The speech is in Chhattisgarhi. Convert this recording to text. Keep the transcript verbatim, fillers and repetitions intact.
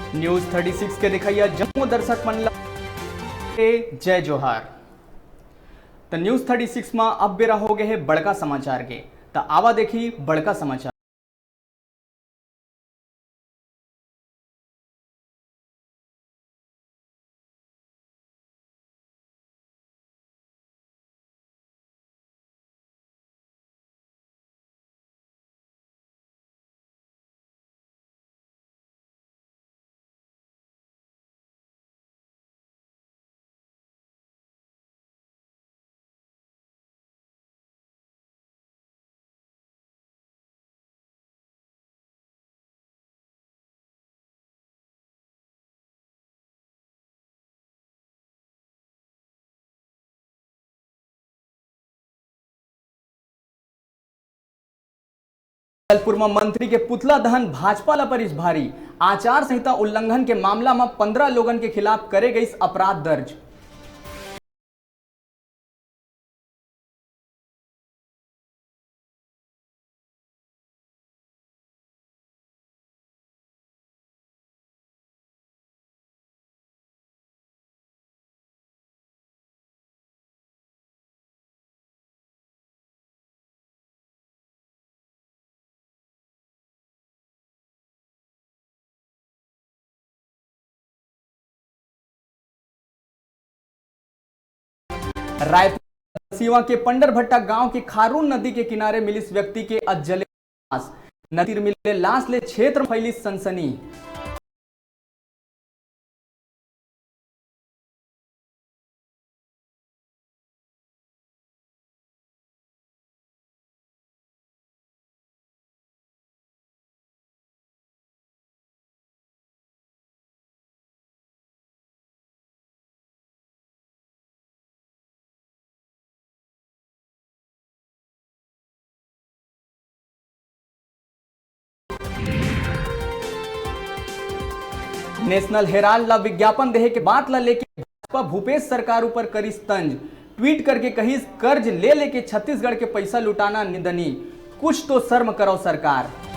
News thirty six के देखइया जम्मो दर्शक मन ला जय जोहार। त News thirty six म अब बेरा हो गए हे बड़का समाचार के। त आवा देखी बड़का समाचार। जगदलपुर म मंत्री के पुतला दहन, भाजपा ला परिस भारी। आचार संहिता उल्लंघन के मामला म पंद्रह लोगन के खिलाफ करे गइस अपराध दर्ज। रायपुर सिवा के पंडरभट्टा गांव के खारून नदी के किनारे मिलिस व्यक्ति के अज्जले लाश। नदी तीर मिले लाश ले क्षेत्र म फैलिस सनसनी। नेशनल हेराल्ड ला विज्ञापन देहे के बात ला लेके भाजपा भूपेश सरकार ऊपर करिस तंज। ट्वीट करके कहिस, "कर्ज ले लेके छत्तीसगढ़ के पैसा लुटाना निंदनीय, कुछ तो शर्म करो सरकार।"